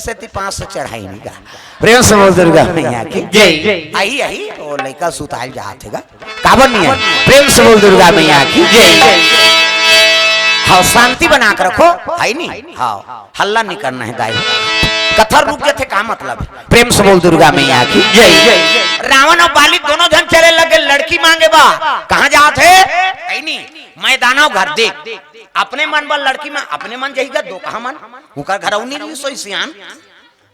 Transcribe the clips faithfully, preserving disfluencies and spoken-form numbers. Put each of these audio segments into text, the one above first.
सेती पाँच सौ चढ़ाई नहीं गा। प्रेम से बोल दुर्गा मैया की जय। आही, आही, वो लइका सुताल जात हे गा। काबर नहीं है? प्रेम से बोल दुर्गा मैया की जय। हाँ, शांति बना के रखो, है नहीं? हाँ, हल्ला नहीं करना है दाई। कथा रुक जाथे, का मतलब? प्रेम से बोल दुर्गा मैया की जय। रावण और बाली दोनों झन चले लगे लड़की मांगे बर। कहाँ जात हे? है नहीं, मैदानव घर देख। अपने मन बर लड़की में, अपने मन जही गा, दो कहा मन। उकर घर अउ नहीं रही सोई सियान।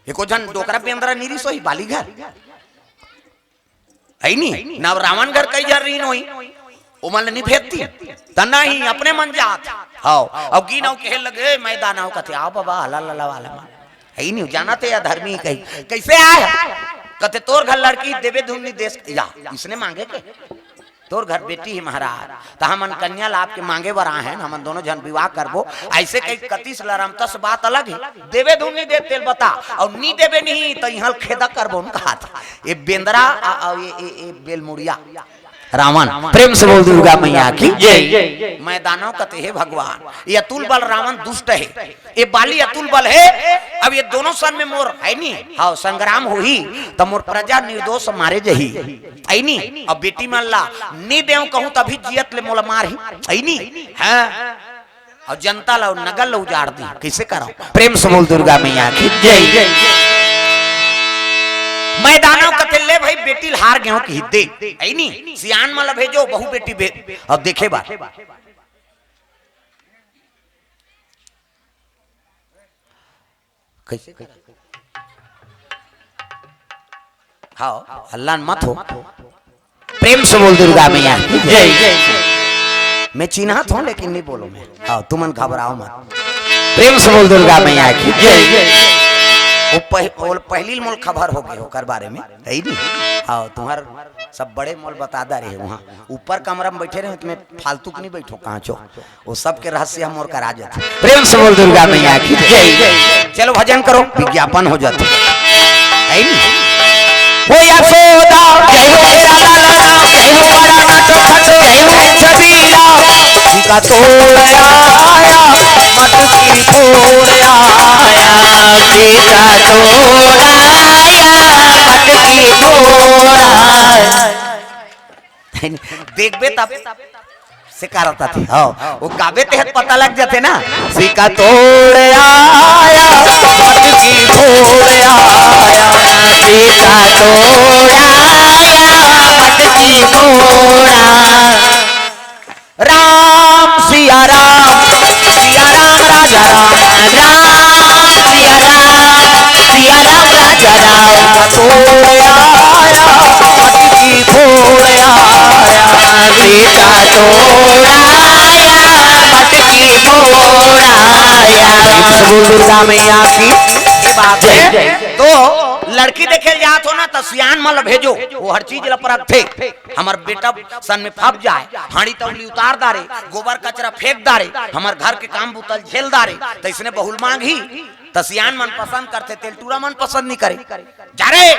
एको झन डोकरा बेंदरा नहीं रही सोई बाली घर। है नी? ना रावण घर कई झन रही नोई। ओमन ल नहीं भेजती। त नहीं, अपने मन जात। हाँ, अब गिन अउ कहे लगे, "ए, मैदानव," कथे, "आओ बाबा, हला लला वाला मन।" है नी, जाना थे या धर्मी कही। "कैसे आए?" कथे, "तोर घर लड़की देवे धुन नहीं देस।" या, इसने मांगे के? तोर घर बेटी हे महाराज, त हमन कन्या लाभ के मांगे बर आए हन, हमन दोनों झन विवाह करबो। ऐसे कही कतिस लरमतस बात अलग हे, देवे धुन नहीं दे तेल बता, अउ नहीं देवे नहीं त इहाँ खेदा करबो न कहा था। ये बेंदरा, आ, आ, ये, ये, ये बेलमुड़िया रावण। प्रेम से बोल दुर्गा मैया की जय। मैदानव कथे, "हे भगवान, ये अतुल बल रावण दुष्ट हे, ये बाली अतुल बल हे, अब ये दोनों सन में मोर है नहीं, हाँ, संग्राम होही, त मोर प्रजा निर्दोष मारे जही, है नहीं? अब बेटी मन ला नहीं देव कहूँ तभी जियत ले मोला मारही, है नहीं?" हाँ, अउ जनता ला नगर ला उजाड़ दी, कैसे कराओ? प्रेम से बोल दुर्गा मैया की जय। मैदानव कथे, "ले भाई, बेटी ल हार गेहूं की दे, है नहीं? सियान मन ला भेजो, बहू बेटी भे-, अब देखे बर।" कैसे? हाँ, हल्ला मत हो। प्रेम से बोल दुर्गा मैया की जय। मैं चिन्हत हूँ लेकिन नहीं बोलो मैं। हाँ, तुमन घबराओ मत। प्रेम से बोल दुर्गा मैया की जय। वो पह-, वो पहली मोल खबर हो गए ओकर बारे में, है नी? हाँ, तुम्हार सब बड़े मोल बता दे रहे वहाँ। ऊपर कमरा में बैठे रहे, तुम्हें फालतू की नहीं बैठो, कहाँ चो। वो सबके रहस्य हम और करा जाते। प्रेम से बोल दुर्गा मैया की जय। चलो भजन करो, विज्ञापन हो जाते। है नी? हो यशोदा, जय हो मेरा लाला, जय हो बड़ा नाथो फटो, जय हो छबीला। का तोड़ आया, मटकी फोड़ आया, बेटा तोड़ आया, मटकी फोड़ आया। देखबे तब से करता थे। हाँ, वो गाबे ते पता लग जाते ना। सिक्का तोड़ आया, मटकी फोड़ आया, सिक्का तोड़ आया, मटकी फोड़ आया। राम सिया राम, सिया राम राजा राम, राम सिया राम, सिया राम राजा राम। तोड़ आया, मटकी फोड़ आया, बेटा तोड़ आया, मटकी फोड़ आया। बोल दुर्गा मैया की। ये बात है। तो लड़की देखे जात हो ना, तो सियान मन ल भेजो, वो हर चीज ल परखथे। हमर बेटा सन में फप जाए, हांड़ी तौली उतार दारे, गोबर कचरा फेंक दारे, हमर घर के काम बुतल झेल दारे, त इसने बहुल मांगही। त सियान मन पसंद करथे, तेल टूरा मन पसंद नहीं करे। जा रे,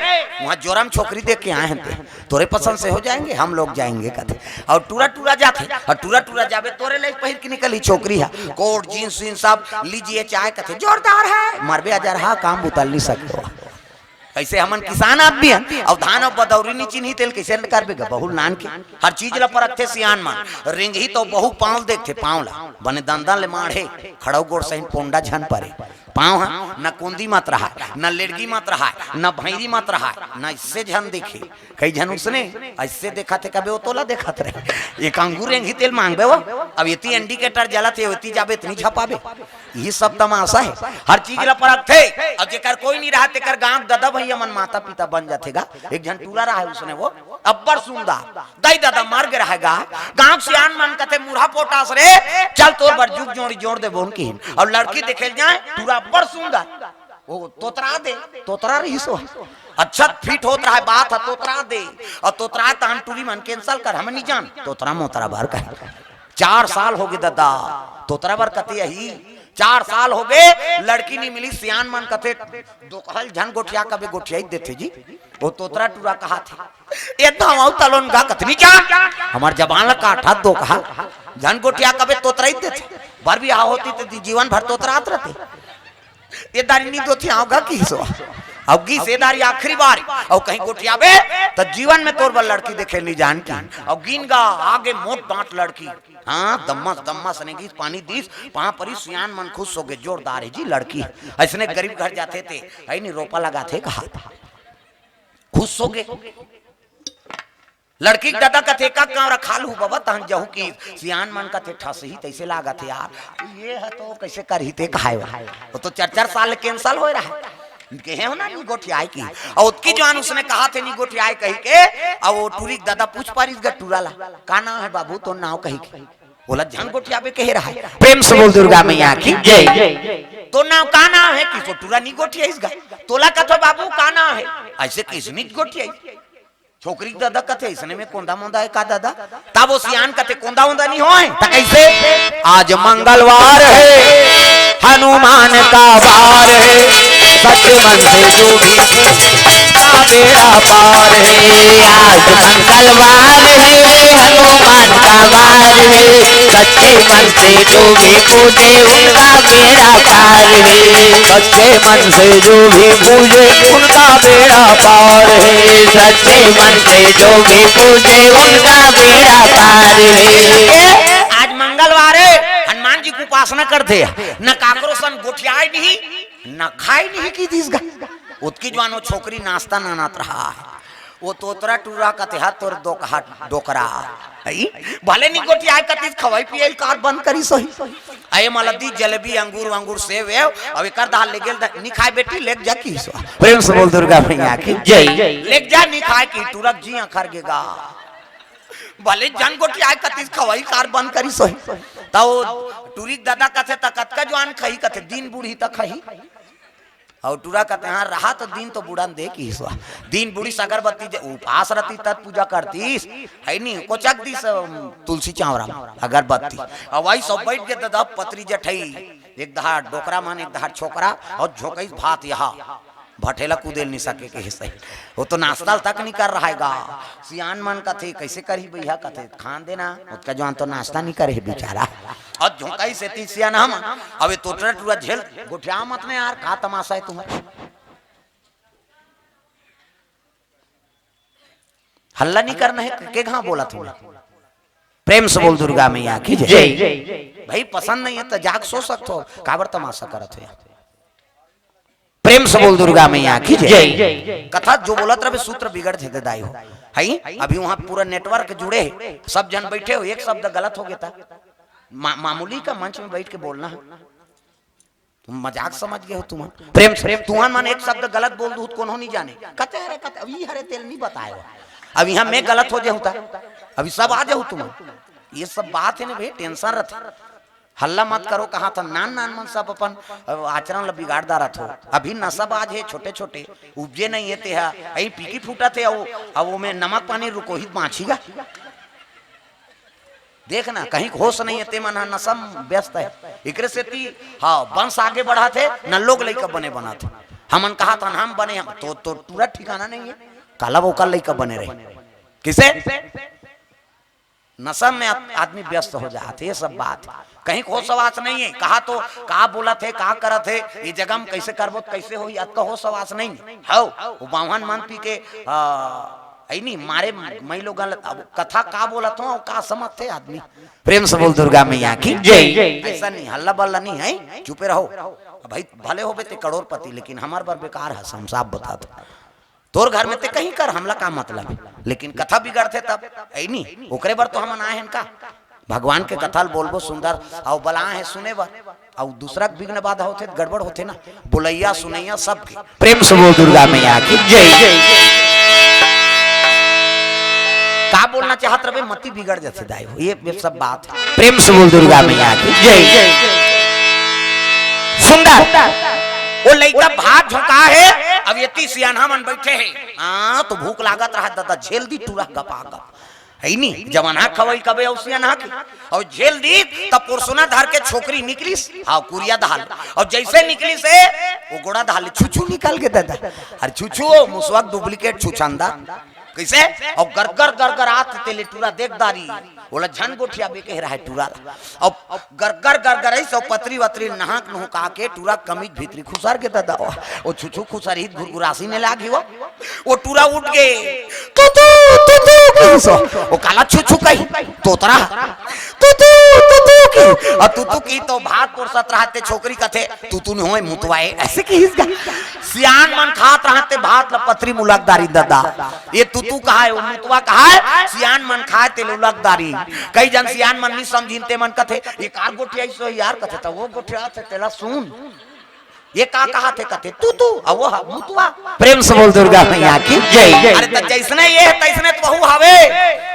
वहाँ जोरम छोकरी देख के आए हैं ते, तोरे पसंद से हो जाएंगे, हम लोग जाएंगे कथे। और टूरा टूरा जाथे, और टूरा टूरा जाबे तोरे ले पहिर के निकली छोकरी है, कोट जींस वींस सब लीजिए चाहे कथे, जोरदार है, मरबे अजर हा, काम बुतल नहीं सके। कैसे हमन किसान आदमी हन, अउ धान अउ बदौरी नी चिन्ही तेल कैसे करबे ग? बहुल नान के हर चीज ल परखथे सियान मन। रेंगही तो बहु पाँव देखथे, पाँव ला बने दंदन ले माढ़े, खड़ौ गोड़ सहित पोंडा झन परे। पाँव ह न कोंदी मत रहाय, न लेड़गी मत रहाय, न भैरी मत रहाय, न इससे झन देखे। कई झन उसने ऐसे देखा थे, कबे वो तोला देखत रहे। एक अंगूर रेंगही तेल मांगबे वो, अब एती इंडिकेटर जलत हे, ओती जाबे इतनी झपाबे। यही सब तमाशा है, हर चीज ला परखथे। और जेकर कोई नहीं रहा, तेकर गांव ददा भैया मन माता पिता बन जाथे गा। एक झन टूरा रहा है, उसने वो अब्बड़ सुंदर, दाई ददा मर गे रहा गा। गांव सियान मन कथे, "मुढ़ा पोटास रे, चल तोर बर जुग जोड़ी जोड़ दे बोन की।" और लड़की देखे जाए, टूरा अब्बड़ सुंदर, वो तोतरा दे, तोतरा रही सो। अच्छा फिट होत रहा है, बात है तोतरा दे, और तोतरा तहन टूरी मन कैंसल कर, हम नहीं जान, तोतरा मोतरा भर कर। चार साल हो गए दादा, तोतरा बर कते अही। चार साल हो गए, लड़की नहीं मिली। सियान मन कथे, "दोकहल झन गोठिया कबे गोठियाई देथे जी।" वो तोतरा टूरा कहा थे, "ए धामाऊ तलोन गा कतनी जा, हमार जबान ला काटा दोकहल झन गोठिया कबे तोतरा ही देथे। बर बिहाव होती तो जीवन भर तोतरा आत रहते।" ए दारी नी दोथियाव गा किहिस ओ। अउ गिस ए दारी आखिरी बारी। अउ कहीं गोठियाबे त जीवन में तोर बर लड़की देखे नी जान की। अउ गिन गा आगे मोट डांट लड़की। हाँ, दम्मस दम्मस ने गिस, पानी दिस, पाँव परी, सियान मन खुश होगे, जोरदार हे जी लड़की। अइसने गरीब घर जाथे ते, हइ नी, रोपा लगाथे कहाथे। खुश होगे। लड़की के ददा कथे, "का कांवरा खा लूहू बबा, तहन जहूँ कि सियान मन कथे, ठसही तइसे लागत हे यार।" ये ह तो कइसे करही ते कहाय ओ। ओ तो चार चार साल ले cancel होय रहय। कहे हो ना, नी गोठियाय की। अउ ओतकी जुवान उसने कहाथे, "नी गोठियाय" कहिके, अउ ओ टूरी के ददा पूछ पारिस गा टूरा ला, "का नांव हे बाबू तोर नांव?" कहिके। ओला झन गोठियाबे कहे रहय। प्रेम से बोल दुर्गा मैया की जय। "तोर नांव का नांव हे?" किहिस ओ टूरा नी गोठियाइस गा। "तोला कथों बाबू का नांव हे?" अइसे किहिस नी गोठियाइस। छोकरी के ददा कथे, "अइसने में कोंदा मोंदा हे का ददा?" तब ओ सियान कथे, "कोंदा ओंदा नी होय, त कइसे?" "आज मंगलवार हे, हनुमान का वार हे, सच्चे मन से जो भी का बेड़ा पार हे।" आज मंगलवार हे, हनुमान का वार हे, सच्चे मन से जो भी पूजे उनका बेड़ा पार हे। सच्चे मन से जो भी पूजे उनका बेड़ा पार हे। सच्चे मन से जो भी पूजे उनका बेड़ा पार हे। आज मंगलवार हे, हनुमान जी के उपासना करथे, न काकरो सन गोठियाय नहीं, न खाय नहीं किहिस गा। ओतकी जुवान ओ छोकरी नाश्ता नानत रहय। ओ तोतरा टूरा कथे, "हा तोर दोकहा डोकरा।" हइ? भले नी गोठियाय कतिस, खवई पियई कार बंद करिस होही। अये मला दी जलेबी, अंगूर वंगूर, सेव वेव, अउ एकर दहा ले गेल द-, "नी खाय बेटी, लेग जा" किहिस ओ। प्रेम से बोल दुर्गा मैया की जय। "लेग जा, नी खाय" किहिस, टूरा के जी अखर गे गा। भले झन गोठियाय कतिस, खवई कार बंद करिस होही। त ओ टूरी के ददा कथे, "त कतका जुवान खही?" कथे, "दिन बुढ़ही त खही।" अउ टूरा कथे, "हाँ, रहा तो दिन तो बुढ़न दे" किहिस ओ। दिन बुढ़िस अगरबत्ती जे उपास रहतिस तब पूजा करतिस, हइ नी, कोचक दिस, अम, तुलसी चांवरा म अगरबत्ती। अउ वही सब बइठ गे ददा पतरी जठई, एक दहा डोकरा मन, एक दहा छोकरा, अउ झोंकइस भात यहा, भठेला कूदे ल नी सके किहिस। ओ तो नाश्ता तक नी कर रहय गा। सियान मन कथे, "कइसे करही भइया?" कथे, "खान देना।" ओतका जुवान तो नाश्ता नी करे हे बिचारा। अउ झोंकइस एती सियान हम, अबे तोतरा टूरा झेल, गोठिया मत ने यार, का तमाशा हे तुम्हर? हल्ला नी करना हे, के घांव बोलत हँव? प्रेम से बोल दुर्गा मैया की जय। जय। भाई पसंद नहीं हे त जाके सो सकथो, काबर तमाशा करत हो यार? प्रेम से बोल दुर्गा मैया की जय। जय। कथा जो बोलत रहबे सूत्र बिगड़ जथे दाई हो। हइ? अभी वहाँ पूरा network जुड़े हे, सब झन बइठे हो, एक शब्द गलत हो गे त मा-, मामूली का मंच में बइठ के बोलना हे। तुम मजाक समझ गे हो तुमन। प्रेम से, तुमन मन एक शब्द गलत बोल दूहू त कोनो नी जाने। कथे हरे, कथे, अब ई हरे तेला नी बताय हो। अब इहाँ मैं गलत हो जाहूँ त, अभी सब आ जाहू तुमन। ये सब बात हे ना भाई, tension रथे। हल्ला मत करो, कहाथँव नान नान मन सब अपन, अ, आचरण ल बिगाड़ डारत हो। अभी नसाबाज हे, छोटे छोटे, उपजे नहीं हे तेहा, अई पीकी फूटत हे, अउ, अउ ओमे नमक पानी रुकोही त बाँचही गा। देख ना, कहीं होश नहीं हे, ते मन ह नशा म व्यस्त हे। एकरे सेती, हाँ, वंश आगे बढ़त हे, न लोग लइका बने बनत हे। हमन कहाथँव हम बने, हम तो, तो पूरा ठिकाना नहीं हे। काला ओकर लइका बने रही। किसे? नशा में आद-, आदमी व्यस्त हो जात हे, ये सब बात। कहीं होश हवास नहीं हे, कहा तो का बोलत हे, का करत हे, ये जगह में कैसे करबो, कैसे होही, अतका होश हवास नहीं हे। हव, वो बाम्हन मन पी के, आ, अई नहीं, मारे मई लोगन ल-, अब कथा का बोलत हँव, का समझथे आदमी। प्रेम से बोल दुर्गा मैया की जय। ऐसा नहीं, हल्ला बल्ला नहीं हे, चुपे रहो। भाई, भले होबे ते करोड़पति, लेकिन हमर बर बेकार हे, हम साफ बतात हँव। तोर घर में ते कहीं कर, हमला का मतलब हे, लेकिन कथा बिगड़थे तब, अई नहीं, ओकरे बर तो हमन आए हन का? भगवान के कथा ल बोलबो सुंदर, अउ बलाए हे सुने बर, अउ दूसरा के विघ्न बाधा होथे त गड़बड़ होथे ना। बोलइया सुनइया सबके प्रेम से बोल दुर्गा मैया की जय। का बोलना चाहत रहबे, मति बिगड़ जाथे दाई हो, ये, ये सब बात हे। प्रेम से बोल दुर्गा मैया की जय। सुंदर, वो लइका भात झोंका हे, अब एती सियानहा मन बइठे हे। हाँ, तो भूख लागत रहा दादा, झेल दी टूरा गपा गप। हे नी, जवान हा खवई कबे अउ सियान हा के। अउ झेल दी, तब पोरसोना धर के छोकरी निकलिस, हाँ, कुरिया धाल। अउ जैसे निकलिस हे, वो गोड़ा धाल, छुछू निकल गे दादा। अरे छुछू, वो मुसवा के duplicate छुछंदा। कइसे? अउ गरगर गरगर आत तेले टूरा देख दारी, ओला झन गोठियाबे कहे रहय टूरा ला। अउ गरगर गरगर अइस अउ पतरी वतरी नहाक नुहका के टूरा कमीज भीतरी खुसर गे ददा। ओ छुछू खुसर ही गुरगुरासी ने लागी हो। ओ टूरा उठ गे, "तू तू, तू तू," कहिस। ओ काला छुछू कही, "तोतरा, तू तू, तू तू," कही। अउ तू तू कही तो भात पोरसत रहते छोकरी कथे, "तू तू नहीं होय, मुतवाए," अइसे कहिस गा। सियान मन खात रहते भात ल पतरी मुलक दारी ददा। ये तू तू कहाय, ओ मुतवा कहाय, सियान मन खाय तेल उलक दारी। कई जन सियान मन नहीं समझिन ते मन कथे, "ये कार गोठियाइस हो यार," कथे, "त ओ गोठियाथे तेला सुन।" ये का कहाथे कथे, "तू तू," अउ ओ ह मुतवा। प्रेम से बोल दुर्गा मैया की जय। अरे त जइसने ये हे, तइसने तो वहू हवे।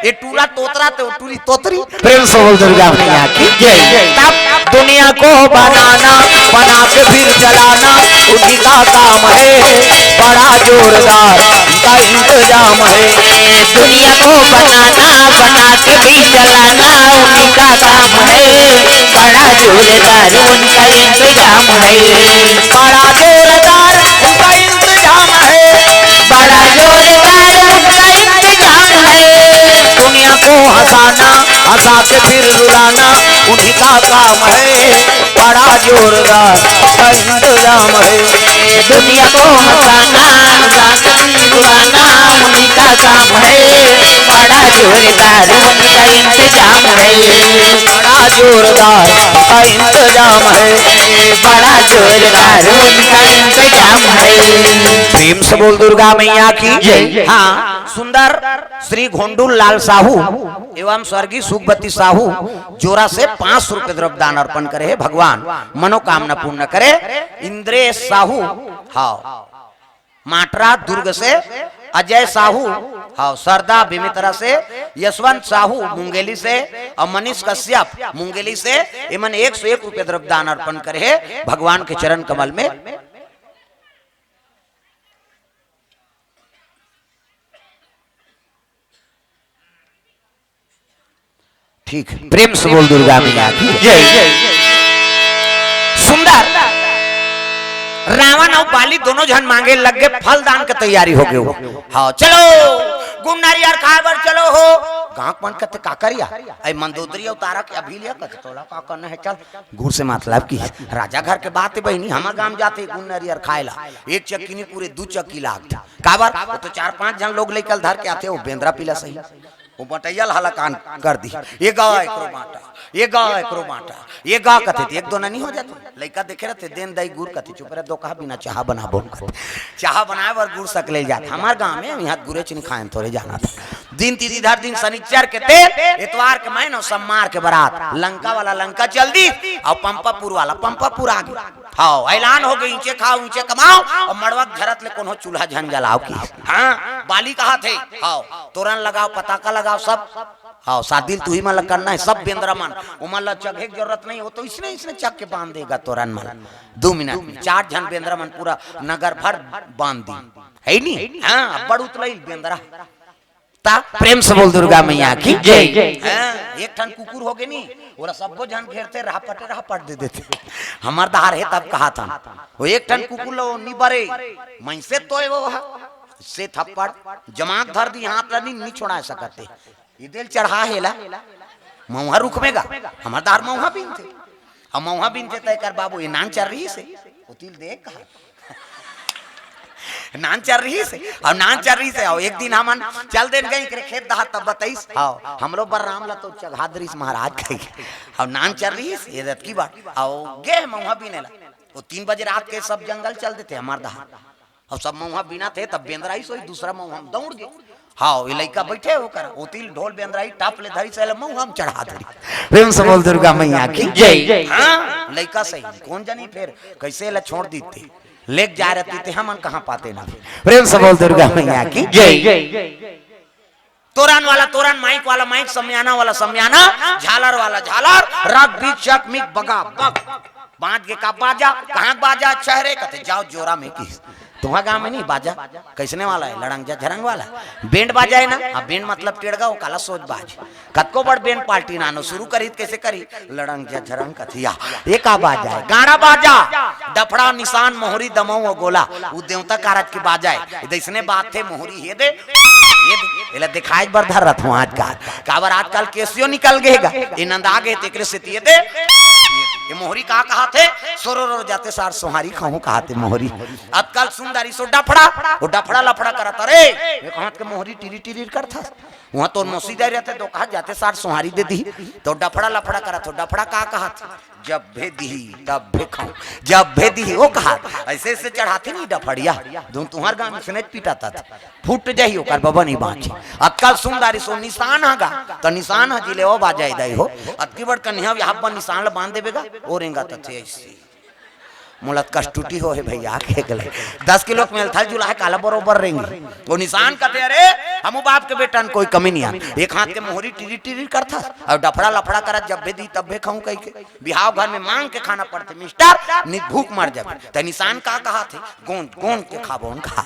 ये टूरा तोतरा ते ओ टूरी तोतरी। प्रेम से बोल दुर्गा मैया की जय। तब दुनिया को बनाना, बना के फिर चलाना, उन्हीं का काम है, बड़ा जोरदार उनका इंतजाम है। दुनिया को बनाना, बना के भी चलाना, उन्हीं का काम है, बड़ा जोरदार उनका इंतजाम है। बड़ा जोरदार उनका इंतजाम है, बड़ा जोरदार उनका इंतजाम है। दुनिया को हंसाना, हंसा के फिर रुलाना, उन्हीं का काम है, बड़ा जोरदार उनका इंतजाम है। दुनिया को हंसाना, हंसा के फिर रुलाना, उन्हीं का काम है, बड़ा जोरदार उनका इंतजाम है। बड़ा जोरदार उनका इंतजाम है, बड़ा जोरदार उनका इंतजाम है। प्रेम से बोल दुर्गा मैया की जय। हाँ, सुंदर श्री घोंडू लाल साहू एवं स्वर्गीय सुखवती साहू जोरा से पाँच सौ रुपये द्रव्य दान अर्पण करे हे। भगवान मनोकामना पूर्ण करे। इंद्रेश साहू, हाँ, माटरा दुर्ग से, अजय साहू, हाँ, सरदा बेमेतरा से, यशवंत साहू मुंगेली से अउ मनीष कश्यप मुंगेली से, एमन एक सौ एक रुपये द्रव्य दान अर्पण करे हे भगवान के चरण कमल में। ठीक, प्रेम से बोल दुर्गा मैया की जय। सुंदर रावण अउ बाली दोनों झन मांगे लग गे, फल दान के तैयारी हो गे। हाँ, चलो गुड़ नरियर खाय बर चलो हो। गांव के मन कथे, "का करिया?" "अई मंदोदरी अवतारा के अभी लिया," कथे, "तोला का करना हे, चल।" गुड़ से मतलब कि राजा घर के बात हे बहिनी, हमर गांव जाथे गुड़ नरियर खाय ला, एक चक्की नहीं पूरे दू चक्की लागथे। काबर? वो तो चार पांच झन लोग लइका ल धर के आथे, वो बेंदरा पिला सही। वो बटैया ल हलाकान कर दी, "ये गा एकरो बांटा, ये गा एकरो बांटा, ये गा," कथे त एक दो ननी हो जाथे। लइका देखे रहथे, "देन दाई गुड़," कथे, "चुप रह, दो कहा बिना चाहा बना बोल," कथे। चाहा बनाए बर गुड़ सकले जात। हमर गांव में यहाँ गुड़े चीनी खाए थोरे जाना था। दिन तिथि धर दिन शनिचर के तेल, एतवार के मैनो सम्मार के बरात, लंका वाला लंका चल दी, अउ पंपापुर वाला पंपापुर आ गे। हाँ, ऐलान हो गे, "ईंचे खाओ, ईंचे कमाओ, अउ मड़वा के झरत ले कोनो चूल्हा झन जलाओ" की। हाँ, बाली कहाथे, हाँ, तोरन लगाओ, पताका लगाओ, सब। हाँ, शादी ल तुही मन ल करना हे, सब बेंदरा मन, ओमन ल चघे के जरूरत नहीं, वो तो इसने, इसने चघ के बांध देगा तोरन मन। दू मिनट में चार झन बेंदरा मन पूरा नगर भर बांध दी, हे नी? हाँ, अब्बड़ उतलइल बेंदरा। ता प्रेम से बोल दुर्गा मैया की जय। हाँ, एक ठन कुकुर हो गे नी, ओला सब्बो झन घेरथे, राहपटे राहपट दे देथे। हमर दार हे तब कहाथन, वो एक ठन कुकुर लो नी बरे, मइसे तोय वो हा, से थप्पड़ जमाक धर दी, हाथ ला नी, नी छोड़ा सकत हे। ये देल चढ़ा हेला, मऊहा रुख में गा, हमर दार मऊहा बीनथे। अउ मऊहा बीनथे त एकर बाबू ये नान चर रहिस हे, ओती ल देख कहा। नान चर रहिस हे, अउ नान चर रहिस हे, अउ एक दिन हमन चल देन गई एकरे खेत डहर, तब बताइस, "हाँ, हमरो बर राम ला तो चघा दरिस महाराज," कही। अउ नान चर रहिस हे, ये दतकी बात, अउ गे हे मऊहा बीने ला। वो तीन बजे रात के सब जंगल चल देथे हमर डहर। अउ सब मऊहा बीनत हे, तब बेंदरा आइस होही, दूसरा मऊहा म दौड़ गे। हाँ, ये लइका बइठे हे ओकर, ओती ल ढोल बेंदरा ही टप ले धरिस, एला मऊहा म चढ़ा धरिस। प्रेम से बोल दुर्गा मैया की जय। हाँ, लइका सही, कोन जनी फेर कइसे एला छोड़ दीते, लेग जाय रहती ते हमन कहाँ पाते ना। प्रेम से बोल दुर्गा मैया की जय। तोरन वाला तोरन, माइक वाला माइक, समियाना वाला समियाना, झालर वाला झालर, रग बीच चक मिक बगा बग। बांध के का बाजा, कहाँ बाजा, छहरे, कथे, "जाओ जोरा में की।" तुम्हार गांव में नहीं बाजा, कइसने वाला हे? लड़ंग झा झरंग वाला। बैंड बाजा हे ना? हाँ, बैंड मतलब टेड़गा, वो काला सोच बाज। कतको बड़ बैंड पार्टी नानो शुरू करी त कइसे करी? लड़ंग झा झरंग कथिया। ये का बाजा हे? गाड़ा बाजा, डफड़ा, निसान, मोहरी, दमऊ अउ गोला। वो देवता कारज के बाजा हे। ये दइसने बात हे, मोहरी हे दे। ये दे, एला दिखाए बर धर रथ हूँ आजकल। काबर आजकल केसियो निकल गे गा, ये नंदा गे, तेकरे सेती ये दे। ये मोहरी का कहाथे? सोरो रो जाते सार सोहारी खाहूँ कहाथे मोहरी। आजकल सुंदरी सो डफड़ा, वो डफड़ा लफड़ा करत, अरे, ये कहात के मोहरी टिरी टिरी करथस। वहाँ तोर मौसी जाए रहते तो कहा जाते सार सोहारी दे दी, तो डफड़ा लफड़ा करत हो। डफड़ा का कहाथे? जब भे दिही तब भे खाऊं, जब भे दिही वो कहा। ऐसे ऐसे चढ़ाथे नहीं डफड़िया, दू तुहर गांव में से नहीं पीटा था, फूट जाही ओकर बबा नहीं बाँची। अतका सुंदर सो निशान हगा, तो निशान ह जिले ओ बाजाई दाई हो। अतकी बड़ कन्या यहाँ पर निशान ल बांध देबेगा, ओ रेंगा तथे ऐसे। मोला कष्टुटी हो हे भैया, के गले दस किलो के मेलथल जुला है, काला बरोबर रेंगी। वो निशान कथे, अरे, हमू बाप के बेटन कोई कमी नहीं आ। एक हाथ के मोहरी टिरी टिरी करथस, और डफड़ा लफड़ा करत, जब भे दी तब भे खाऊं कह के। बिहाव घर में मांग के खाना पड़थे मिस्टर, नित भूख मर जाबे। त निशान का कहाथे? गोंज गोंज के खाबोन कहा।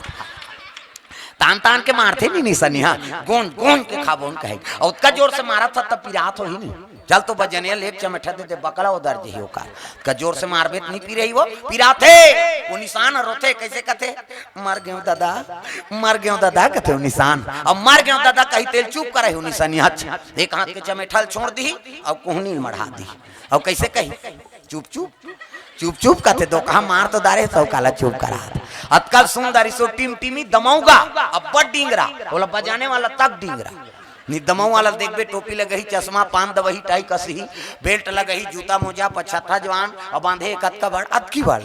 तान तान के मारथे नी निशानी, हाँ, गोंज गोंज के खाबोन कहे। और ओतका जोर से मारत था तब पिरात हो ही नहीं। चल तो बजनिया ले एक चमेठा दे दे, बकला उधर जही ओकर। का जोर से मारबे त नहीं पिरही वो, पिराथे। वो निशान रोथे, कैसे कथे? मर गयो दादा, मर गयो दादा कथे वो निशान। अब मर गयो दादा कही तेल चुप करे हो निशानी। अच्छा, एक हाथ के चमेठल छोड़ दी, अब कोहनी मढ़ा दी। अब कैसे कही? चुप चुप, चुप चुप कथे। दो कहा मार तो दारे, सब काला चुप करा। अतका सुंदर इसो टिम टिमी दमौगा, अब बड़ डिंगरा, बोला बजाने वाला तक डिंगरा। नि दमऊ वाला देखबे, टोपी लगही, चश्मा, पान दवही, टाई कसही, बेल्ट लगही, जूता मोजा, पछत्था जवान, अब बांधे कतका बड़, अतकी बड़।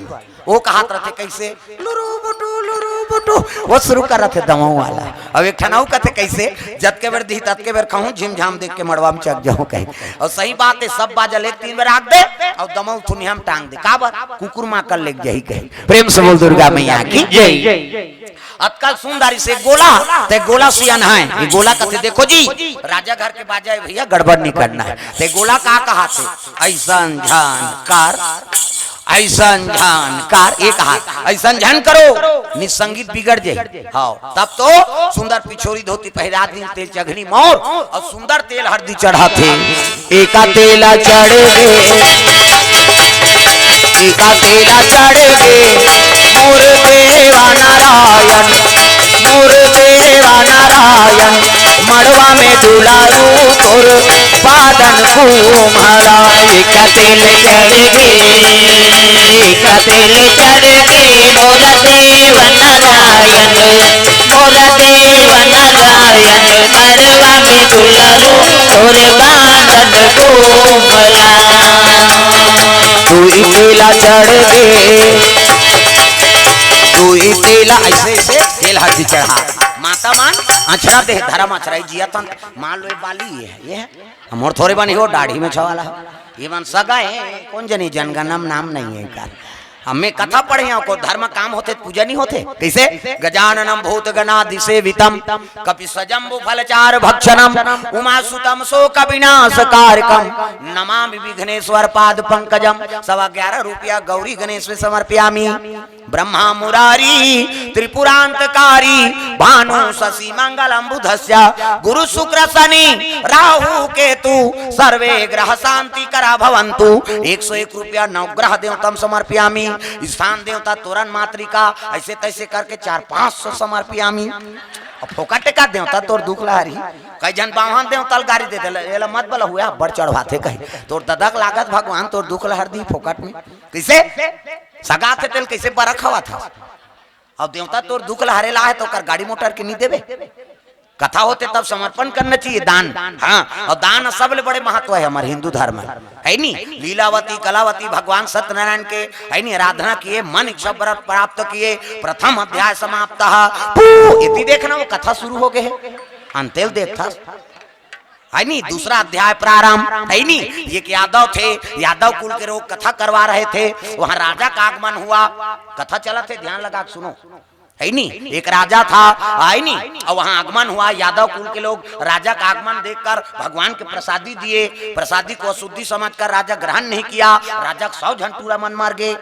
वो कहात रहथे कैसे? लुरु बुटु, लुरु बुटु। वो शुरू कर रहथे दमऊ वाला। अब एक ठन अउ कथे कैसे? जतके बेर दिही, ततके बेर खाहूं, झिमझाम देख के मड़वा में चक जाहूं कहे। और सही बात है, सब बाजा ले तीन बेर आग दे, और दमऊ थुनिया में टांग दे। काबर? कुकुर मां कर लेके जाही कहे। प्रेम से बोल दुर्गा मैया की जय। अतका सुंदर इसे गोला, ते गोला सियान है। ये गोला कथे, देखो जी, राजा घर के बाजा है भैया, गड़बड़ नहीं करना है। ते गोला का कहाथे? ऐसन झन कर, ऐसन झन कर, ये कहा, ऐसन झन करो, नि संगीत बिगड़ जाए। हाँ, तब तो सुंदर पिछोरी धोती पहिरा दिन, तेल चघनी मोर, और सुंदर तेल हरदी चढ़ाथे। एका तेला चढ़ गे, एका तेला चढ़ गे, मोर देवा नारायण, मोर देवा नारायण, मड़वा में दुलारू तोर पादन कुम्हरा। एका तेल चढ़ गे, एका तेल चढ़ गे, मोर देवा नारायण, मोर देवा नारायण, मड़वा में दुलारू तोर पादन कुम्हरा। तू इतेला चढ़ गे, तू इतेला ऐसे ऐसे तेल हरदी चढ़ा। माता मन अछरा दे, धर्म अछरा जिया तन मान लो, ये बाली ये है, ये है। मोर थोरे बनी हो, दाढ़ी में छवाला हो। ये मन सगा है, कौन जनी जनगणम नाम नहीं है का। हमें कथा पढ़े हो, को धर्म काम होथे, पूजा नहीं होथे। कैसे? गजाननम भूत गणादि सेवितम, कपि सजम्बु फलचार भक्षणम, उमा सुतम शोक विनाश कारकम, नमामि विघ्नेश्वर पाद पंकजम। सवा ग्यारह रुपया गौरी गणेश में समर्पयामी। ब्रह्मा मुरारी त्रिपुरांतकारी, भानु शशि मंगलम बुधस्य, गुरु शुक्र शनि राहु केतु, सर्वे ग्रह शांति करा भवंतु। एक सौ एक रुपया नवग्रह देवतम समर्पयामी। स्थान देवता तोरन मातृका, ऐसे तैसे करके चार पाँच सौ समर्पयामी। अब फोकट का देवता तोर दुख लहरी। कई जन बाहन देवता ल गारी दे देला, एला मत बला हुआ, बड़ चढ़वाथे कही। तोर ददक लागत भगवान तोर दुख लहर दी फोकट में। कैसे? सगा थे तेल कैसे बरख हवा था? अब देवता तोर दुख लहरे ला है तो कर गाड़ी मोटर के नहीं देवे। कथा होते तब समर्पण करना चाहिए, दान। हाँ, और दान सबले बड़े महत्व है हमारे हिंदू धर्म में, है नी? लीलावती कलावती भगवान सत्यनारायण के, है नी, आराधना किए, मन इच्छा व्रत प्राप्त किए, प्रथम अध्याय समाप्त। पू, इति देखना वो कथा शुरू हो गए है, अंतेल देख था, है नी? दूसरा अध्याय प्रारंभ, है नी? ये एक यादव थे, यादव कुल के लोग कथा करवा रहे थे, वहां राजा का आगमन हुआ, कथा चला थे, ध्यान लगा के सुनो। है नी? एक राजा था, है नी? और वहां आगमन हुआ, यादव कुल के लोग राजा का आगमन देखकर भगवान के प्रसादी दिए। प्रसादी को अशुद्धि समझकर राजा ग्रहण नहीं किया। राजा के सौ झन टूरा मन मर गए।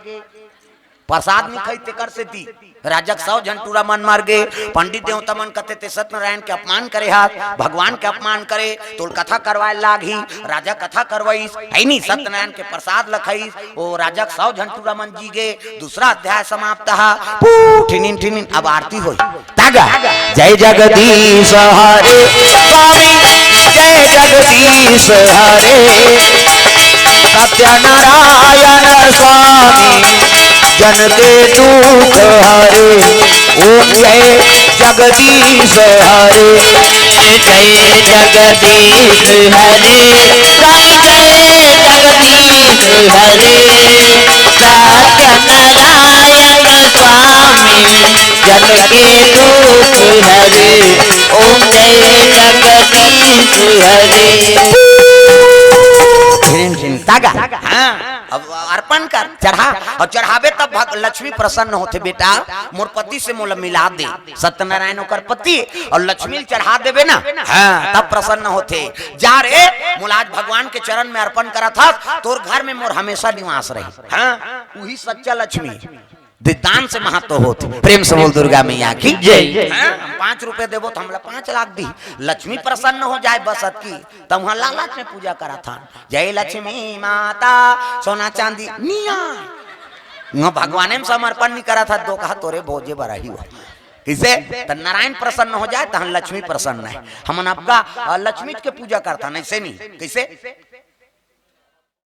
प्रसाद नहीं खाई, तेकर सेती राजा के सौ झन टूरा मन मर गे। पंडित देवता मन कथे, "ते सत्यनारायण के अपमान करे हस, भगवान के अपमान करे, तोल कथा करवाए लागही।" राजा कथा करवाइस, है नी, सत्यनारायण के प्रसाद ल खाइस, ओ राजा के सौ झन टूरा मन जी गे। दूसरा अध्याय समाप्त हा। पू, ठिनिन ठिनिन, अब आरती होई। तागा, जय जगदीश हरे, स्वामी जय जगदीश हरे, सत्यनारायण स्वामी जन के दुख हरे, ओम जय जगदीश हरे। जय जगदीश हरे, स्वामी जय जगदीश हरे, सत्यनारायण स्वामी जन के दुख हरे, ओम जय जगदीश हरे। झिन झिन तागा। हाँ, अब अर्पण कर, चढ़ा, और चढ़ाबे तब भग-, लक्ष्मी प्रसन्न होथे, "बेटा, मोर पति से मोला मिला दे।" सत्यनारायण ओकर पति, और लक्ष्मी ल चढ़ा देबे ना, हाँ, तब प्रसन्न होथे। "जा रे, मोला आज भगवान के चरण में अर्पण करत हस, तोर घर में मोर हमेशा निवास रही।" हाँ, उही सच्चा लक्ष्मी। दे-, दान से महत्व होत। प्रेम से बोल दुर्गा मैया की जय। हाँ, हम पाँच रुपये देबो तो हमला पाँच लाख दी, लक्ष्मी प्रसन्न हो जाए बस अतकी, तब वहाँ लालच में पूजा करत हन, "जय लक्ष्मी माता, सोना चांदी निया।" वहाँ भगवाने में समर्पण नहीं करत हस, दो कहा तोरे भोजे बराही हुआ। किसे? त नारायण प्रसन्न हो जाए, तहन लक्ष्मी प्रसन्न है। हमन आपका, अ, लक्ष्मी के पूजा करत हन, ऐसे नहीं। कैसे?